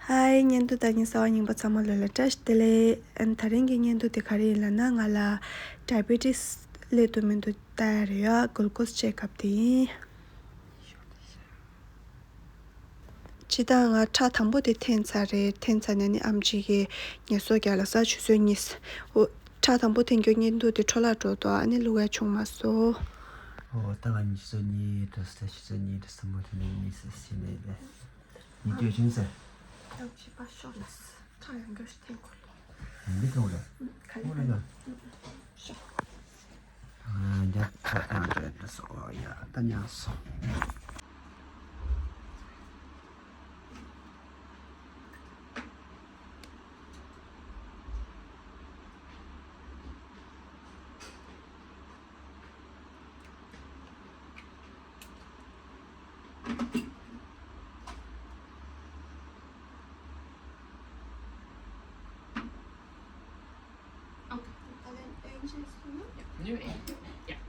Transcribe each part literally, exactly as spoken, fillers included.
ཧའི། བརྙན་ཐུང་ལྟ་མཁན་གསར་བ་རྙིང་པ་ཚང་མ་ལོ་ལ་བཀྲ་ཤིས་བདེ་ལེགས། ཨན་ད་རིང་གི་བརྙན་ཐུང་དེ་ག་རེ་ཡིན་ལབ་ན། ང་ལ་ཌའི་བེ་ཊིས་སླེབས་འདུག་མི་འདུག་ལྟ་ཡ་རེད་ཡ། གུལ་ཀོས་ཅེག་ཨབ་དེ་ཡིན། སྤྱིར་བཏང་ང་ཁྲག་དང་པོ་དེ་འཐེན་ཚར་རེད། འཐེན་ཚར་ནས་ནི་ཨམ་ཆི་གིས་ངལ་གསོ་རྒྱག་ལབ་ས་ཆུ་ཚོད་གཉིས། འོ། ཁྲག་དང་པོ་འཐེན་རྒྱུ་བརྙན་ཐུང་དེ་འཕྲོ་བརླག་འགྲོ་འདུག་ཨ་ནི་བླུག་ཡ་བྱུང་མ་སོང་། འོ་ད་ང་ཉི་ཤུ་རྩ་གཉིས་འགྲོ་ས། ཆུ་ཚོད་གཉིས་འགྲོ་ས་མོ་དེ་ནས་གཉིས་ཟེར་ཞིག་མེད་པས། ཉི་དུས་ཆུང་ཟེར། ཡང་བྱིས་པ་ཤོར་ལ་ཁྲག་ཡང་འགྲོ་ཞིག་འཐེན་དགོས་ལོ། ཡང་འདི་གང་རེད། ག་ལེ་ཨོ་ལ་ལ། ཤོག་ཨ་རྒྱ་ཁ་ཐང་ཅོས་ཏེ་སོ་ཡ་ད་ཉག་སོ། Okay. And then oranges for you? Yeah. New egg. Yeah.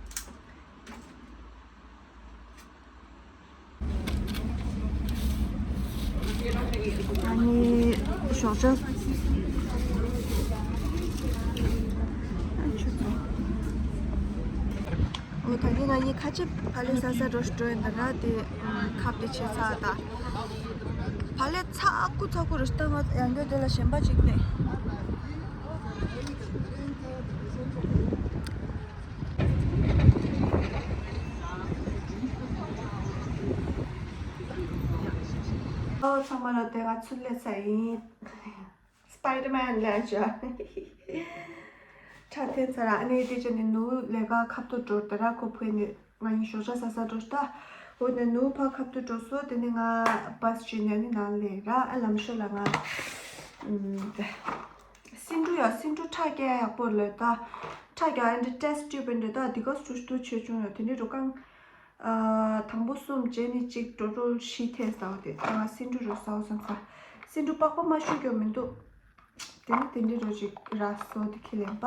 ཨ་ནི་ཞོགས་ཇ། ཨ་ཆུ་ཚོད། འོ་ད་ནི་ང་གཉིས་ཁ་ཆེ་བག་ལེབ་ཟ་ས་འགྲོ་འགྲོ་ཡིན་ད་ར། དེ་ཁབ་དེ་ཕྱེ་ཚར་ད། བག་ལེབ་ཚ་ཁུ་ཚ་ཁུ་རེད། ད་ང་ཡང་བསྐྱར་དེ་ལ་གཞན་པ་ཅིག་ལས། ཨོ་ཚང་མ་ལ་བདེ་ལེགས། ཚུར་སླེབས་ཚར་ཡིན། སྤའི་ཌར་མན་ལས་བྱ། ཁྲག་འཐེན་ཚར་ར། ཨ་ནི་དེ་བྱས་ནས་ནུ་ལས་ཀ་ཁ་ཐུག་འགྲོ་ད་ར། ཁོ་བུད་ནས་ང་གཉིས་ཞོགས་ཇ་ཟ་ས་འགྲོ་ད། འོ་ནས་ནུ་ཕར་ཁ་ཐུག་འགྲོ་སོང་། དེ་ནས་ང་བཱས་བྱས་ནས་ནི་ནང་སླེབས་ར། ཨ་ལམ་ཤོད་ལ་ང་ཨམ། སེ་འབྲུ་ཡ། སེ་འབྲུ་ཁྲག་རྒྱག་ཡག་པོ་ལོས་ད། ཁྲག་རྒྱག་ཨ་འདྲ་ཊེ་སི་ཊི་ཊིའུབ་འདྲ་ད་དེ་ག་སུ་སུ་ཆེ་ཆུང་ཡ་དེ་འདྲ་འགྲོ་གང་། ཨ། དང་པོ་གསུམ་རྗེས་ནི་གཅིག་ཊོ་ཊལ་བཞི་འཐེན་ཟ་བ་དེ། ད་ང་སེ་འབྲུ་རུ་ཟ་བ་བསམ་ས། སེ་འབྲུ་པགས་པ་མ་བཤུས་རྒྱུ་མི་འདུག་དེ་ནི་དེ་འདྲའི་རོ་ཅིག་ར་སོ་དེ་ཁས་ལེན་པ།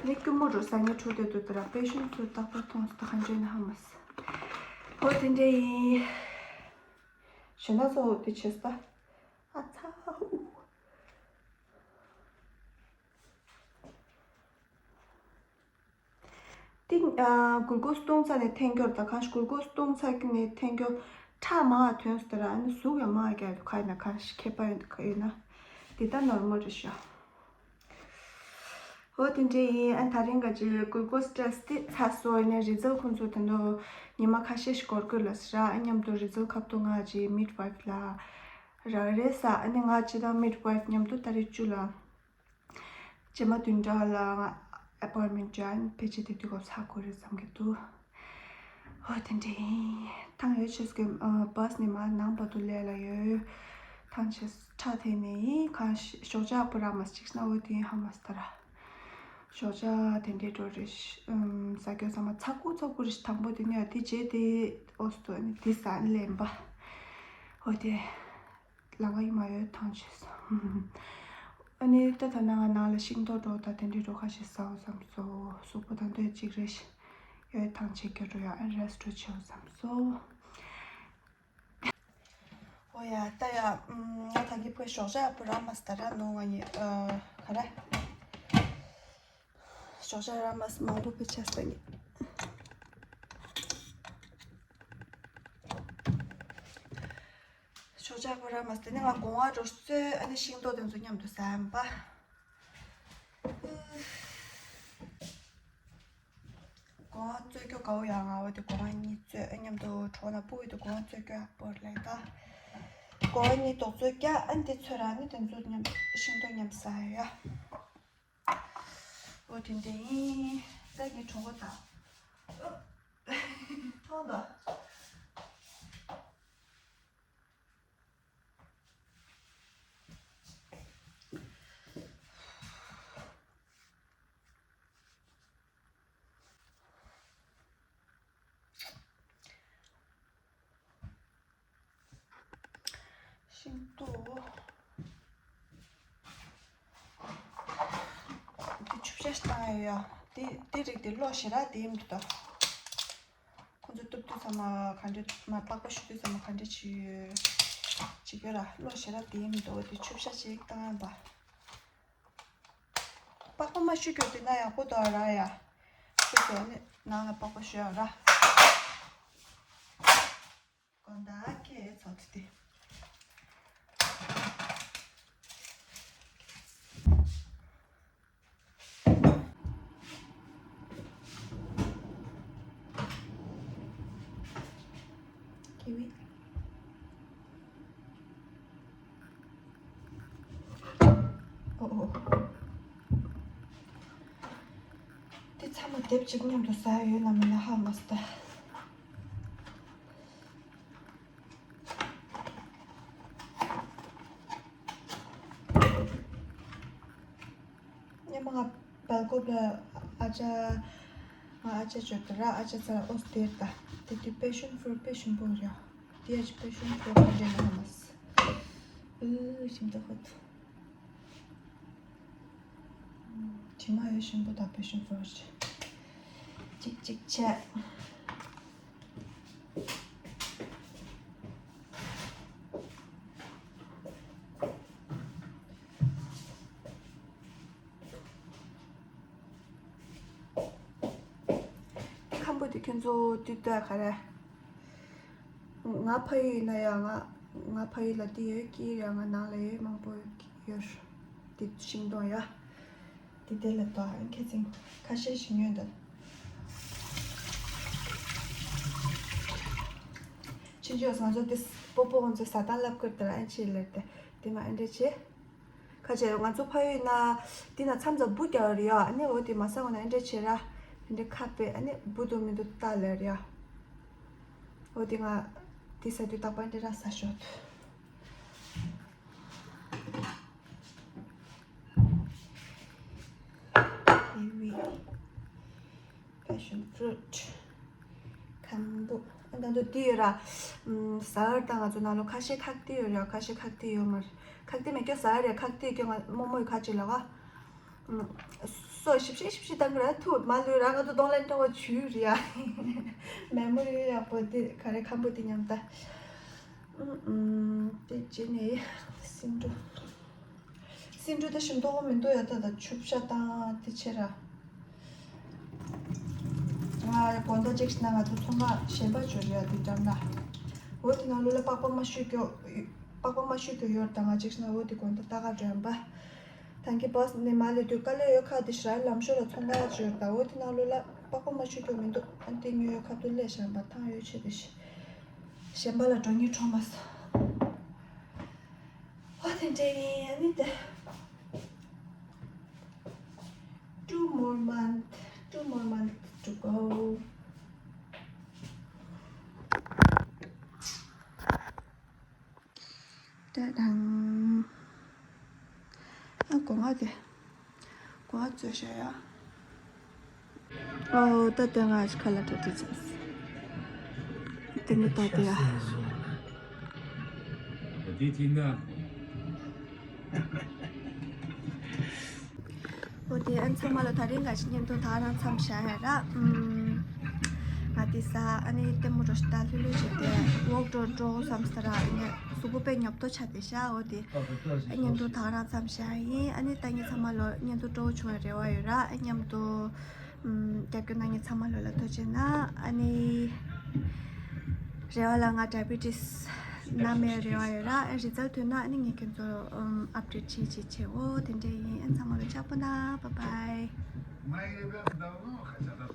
ནི་སྐྱུར་མོ་རོ་ཟ་ངེ་འཕྲོ་དེ་དུ་དེ་ར་པེ་ཤོན་ཚོ་རྟག་པར་མཐོང་སོ། ད་ག་འདྲའི་ན་ཧ་མ་སི། ཧོ་དེ་འདྲའི་ཡིན། ཞེ་ན་ཚོ་དེ་བྱེད་ས། ཨ་ཚ་ཨུ། ཏིང་། ཨ། གུལ་ཀོས་བཏུང་ཚར་ནས་འཐེན་རྒྱུར་ད་གང་ཞིག་གུལ་ཀོས་བཏུང་ཚར་གྱི་ནས་འཐེན་རྒྱུར་ཁྲག་མང་བ་ཐོན་སོང་ད་ར། ཨ་ནི་གཟུགས་ཡང་མང་བ་རྒྱག་ཡོད་ཁ་ཡིན་ན་གང་ཞིག་ཁྱད་པར་ཡོད་ཡོད་ན། འདི་ལྟ་ནོར་མལ་རེད་ཤག་འོ་དེ་འདྲ་ཡིན། ཨ་ད་རིང་ག་ཅི་གུལ་ཀོས་ཊེ་སི་ཊི་དེ་ཚར་སོང་། ཨ་ནི་རི་ཛལ་ཁོང་ཚོ་དེ་ནོ་ཉི་མ་ཁ་ཤས་ཤིག་འགོར་དགོས་ལ་ཟེར་ར། ཨ་མཉམ་དུ་རི་ཛལ་ཁ་ཐུག་ང་ཅི་མིཌ་ཝའིཕ་ལ་རག་རེད་ས། ཨ་ནི་ང་ཅི་དང་མིཌ་ཝའིཕ་མཉམ་དུ་ཏ་རིག་བཅུ་ལ། རྗེས་མ་བདུན་ཕྲག་ལ་ང་ཨེ་པོའིན་མེན་ཊི་ཅན་ཕལ་ཆེར་དེ་དུས་སྐབས་ཚར་དགོས་རེད་བསམ་གྱི་འདུག་ཧོ་དེ་འདྲ་ཡིན། ཐང་ཡོད་ཆེས་ཀྱི་བཱས་ནས་མར་ནང་བར་དུ་སླེབས་ལ་ཡོད། ཐང་ཆེས་ཁྲག་འཐེན་ནས་ཡིན། གང་ཞོགས་ཇ་པུ་ར་མ་གཅིག་ན་འོ་དེ་ཡིན་ཧ་མ་སི་ད་ར། ཞོགས་ཇ་དེ་འདྲའི་འགྲོ་རེད། ཟ་རྒྱུ་ཚང་མ་ཚ་ཁུ་ཚ་ཁུ་རེད། དང་པོ་དེ་ནས་དེ་རྗེས་དེ་ཨོ་སི་ཏོ་ནི་དེ་ཟ་ནས་ལེན་པ། ཧོ་དེ། ལང་ཀ་ཡི་མ་ཡོད་ཐང་ཆད་སོང་། ཨ་ནི་ད་ད་ནང་ང་ནང་ལ་ཤིང་ཏོག་འགྲོ་ད་དེ་འདྲའི་འགྲོ་ཁ་ཤས་ཟ་འོ་བསམ་སོ། གཟུགས་པོ་ད་འདོད་ཅིག་རེ་ཡོད་ཐང་ཆད་རྒྱུ་འགྲོ་ཡ། ཨ་རེ་སི་ཊི་བྱེད་འོ་བསམ་སོ། ཨོ་ཡ་ད་ཡ། ང་ད་གི་ཕོ་ཞོགས་ཇ་པུ་ར་མ་སི་ད་ར་ནོ་ང་ཡི་ཨ་ག་ར། ཞོགས་ཇ་ར་མ་སི་མང་པོ་ཕེ་ཆ་སྟ་ནི། ཞོགས་ཇ་པུ་ར་མ་སི་དེ་ནས་ང་སྒོ་ང་འགྲོ་བཙོས། ཨ་ནི་ཤིང་ཏོག་དེ་ཚོ་མཉམ་དུ་ཟ་ཡམ་པ། སྒོ་ང་བཙོས་རྒྱུ་དགའ་བོ་ཡང་ང་བ་དེ་སྒོ་ང་གཉིས་བཙོས། ཨ་མཉམ་དུ་གྲོགས་ན་སྤུ་གུ་དེ་སྒོ་ང་བཙོས་རྒྱུ་ཡག་པོ་རེད་ད། སྒོ་ང་གཉིས་དོག་བཙོས་རྒྱ། ཨ་ནི་དེ་ཚོས་ར་ཨ་ནི་དེ་ཚོ་མཉམ་ཤིང་ཏོག་མཉམ་ཟ་ཡ། འོ་དེ་འདྲ་ཡིན། ད་ངའི་གྲོགས་པོ་དང་། མཐོང་དང་། ཤིང་ཏོག་འདི་ཆུ་བྱ་ཞིག་བཏང་ཡོད་ཡ། འདི་འདི་རིགས་འདི་གློག་ཞེ་དྲག་འདི་ཡིན་འདུག་ད། ཁོང་ཚོ་གཏུབ་དུས་ཚང་མ་ག་འདྲ་མ་པགས་པ་གཞུ་དུས་ཚང་མ་ག་འདྲ་བྱས་ཡོད། ཅིག་ཡོད་ར། བློ་ཞེ་དྲག་དེ་མི་འདུག་དེ་ཆུ་བཤལ་ཅིག་བཏང་ཡ་པ། པགས་པ་མ་བཤུས་རྒྱུ་དེ་ན་ཡག་པོ་འདུག་ར་ཡ། ཤུ་དེ་ནི་ནང་ལ་པགས་པ་བཤུས་ཡ་ར། དགོང་དག་ཁྱེད་ཚོ་དུ་དེ། ཀི་ཝི། ཨོ་ཨོ། དེ་ཚང་མ་དེབ་གཅིག་མཉམ་དུ་ཟ་ཡ་ཡོད་ན་མིན་ན་ཧ་མ་སྟ། ཉི་མ་ང་སྦེལ་ཀོབ་ལ་ཨ་ཅག་ང་ཨ་ཅག་བྱོས་ཏེ་ར། ཨ་ཅག་ཚ་ཨོ་སྟེར་ད། དེ་དུས་པེ་ཤོན་ཕུརུཊ་དཔེ་ཞིམ་པོ་རེད། དེ་ཡ་ཅི་པེ་ཤོན་ཕུརུཊ་ཨ་འདྲེ་ལ་ཧ་མ་སི། ཨུ་ཞིམ་ཏོ་ཧོ་ཏོ། དྲི་མ་ཡོད་ཞིམ་པོ་དང་པེ་ཤོན་ཕུརུཊ་ཅིག་ཅིག་བྱས། ཁམ་བུ་དེ་ཁྱོད་ཚོ་དུས་ལྟར་ག་རེ། ང་ཕ་ཡུལ་ཡིན་ན་ཡང་ང་ང་ཕ་ཡུལ་ལ་དེ་ཡོད་ཀྱི་ཡང་ང་ནང་ལ་ཡོད་མང་པོ་ཡོད། དེ་ཤིང་སྡོང་ཡ། དེ་དེ་ལ་དོ་ཨ་ཁེ་ཚིང་ཁ་ཤས་ཤིག་ཉོས་འདུག་ཕྱིན་ཆད་ང་ཚོ་དེ་སྤོ་སྤོ་ང་ཚོ་ཟ་སྟངས་ལབ་ཀྱི་དེ་ལ་ཨན་ཆི་ལེར་དེ་དེ་མ་ཨན་འདྲ་ཆེ། ཁ་ཆེ་ང་ཚོ་ཕ་ཡུལ་ན་དེ་ན་མཚམས་མཚམས་འབུ་རྒྱག་རེད་ཡ། ཨ་ནི་འོ་དེ་མ་ཟ་འོ་ན་ཨན་འདྲ་ཆེ་ར། ཨན་འདྲ་ཁ་པེ་ཨ་ནི་འབུ་འདུག་མི་འདུག་ལྟ་ལེར་ཡ། འོ་དེ་ང་དེ་ཟ་དུས་རྟག་པར་ཨན་འདྲ་ར་ཟ་ཤོག་ཀི་ཝི། Passion fruit. ཁམ་བུ། ཨ་ད་དུང་དེ་ཡོད་ར། ཟ་ཡར་དང་ང་ཚོ་ནང་ལོ་ཁ་ཤས་ཁག་དེ་ཡོད་ར། ཁ་ཤས་ཁག་དེ་ཡོད་མ་རེད། ཁག་དེ་མེད་སྐྱོ་ཟ་ཡར་རེད། ཁག་དེ་སྐྱོ་ང་རྨོ་མོ་ཡི་ཁ་ཅིག་ལ་ག་སོ་ཞིབ་ཞིབ་ཞིབ་ཞིབ་བཏང་གི་ར། ཐུག་མ་ལུས་ར། ང་ཚོ་གདོང་ལ་འདྲ་བ་བྱུས་རེད་ཡ། མེ་མོ་རི་ཡག་པོ་དེ་ག་རེ་ཁམ་བུ་དེ་མཉམ་ད། དེ་རྗེས་ནས་སིན་འབྲུ། སིན་འབྲུ་དེ་ཞིམ་མདོག་མི་འདུག་ཡ། ད་ད་ཆུ་བཤལ་བཏང་དེ་ཆེ་ར། ང་དགོང་དག་ཅིག་ན་ང་ཚོ་ཚོང་ཁང་གཞན་པ་འབྱོར་ཡ་དེ་འགྲམ་ན། འོ་དེ་ནང་ལོ་ལ་པགས་པ་མ་བཤུས་སྐྱོ། པགས་པ་མ་བཤུས་སྐྱོ་ཡོད་ད། ང་ཅིག་ན་འོ་དེ་དགོང་དག་ལྟ་ག་འགྲོ་ཡ་པ། ཐང་གི་བོས་ནས་མ་ལུས་དུས་དཀའ་ལས་ཡོད་ཁ་དེ་ཤ་ལམ་ཤོར་ལ་ཚོང་ཁང་འབྱོར་ད། འོ་དེ་ནང་ལོ་ལ་པགས་པ་མ་བཤུས་སྐྱོ་མི་འདུག་ཨ་དེ་ཉོ་ཡོད་ཁ་དུ་ལས་བཞག་པ་ཐང་ཡོད་ཆེ་དེ་ཤི། གཞན་པ་ལ་འགྲོ་སྙིང་བྲོ་མ་སོང་། ཨོ་དེ་འདྲ་ཡིན། ཨ་ནི་དེ། Two more month, two more month to go. ཏ་དང་། ཨ་སྒོ་ང་དེ། སྒོ་ང་བཙོས་ཤག་ཡ། ཨོ་ད་ལྟ་ང་ཁ་ལག་འདྲ་འདྲ་བྱས། དེ་ནི་ད་དེ་ཡ། འོ་དེ་ཨན་ཚང་མ་ལོ་ད་རིང་ག་ཞིག་བརྙན་ཐུང་ད་རང་མཚམས་བཞག་ཡ་ར། ཨུམ། ང་དེ་ས་ཨ་ནི་ལྟད་མོ་འགྲོ་ཞིག་ད་ལྷོད་ལྷོད་ཞིག་དེ་ཝོག་འགྲོ་འགྲོ་བསམ་ས་ར། ཨ་ནི་གཟུགས་པོ་དཔེ་ཉོབ་ཏོ་ཆགས་དེ་ཤག་འོ་དེ་བརྙན་ཐུང་ད་རང་མཚམས་བཞག་ཡིན། ཨ་ནི་ད་ངེད་ཚང་མ་ལོ་བརྙན་ཐུང་སྤྲོ་བོ་བྱུང་བའི་རེ་བ་ཡོད་ར། ཨ་མཉམ་དུ། ཨུམ། རྒྱབ་སྐྱོར་གནང་མཁན་ཚང་མ་ལོ་ལ་ཐུགས་རྗེ་གནང་། ཨ་ནི། རེ་བ་ལ་ང་ཌའི་བི་ཊི་སི་ན་མེད་རེ་བ་ཡོད་ར། ཨ་རི་ཛལ་ཐོན་ན་ཨ་ནི་ངས་ཁྱོད་ཚོ་ཨུམ་ཨབ་ཌེཊ་བྱེད་བྱེད་བྱེད། འོ་དེ་འདྲ་ཡིན། ཨ་ཚང་མ་ལོ་ཅག་པོ་ན། བཱའི་བཱའི།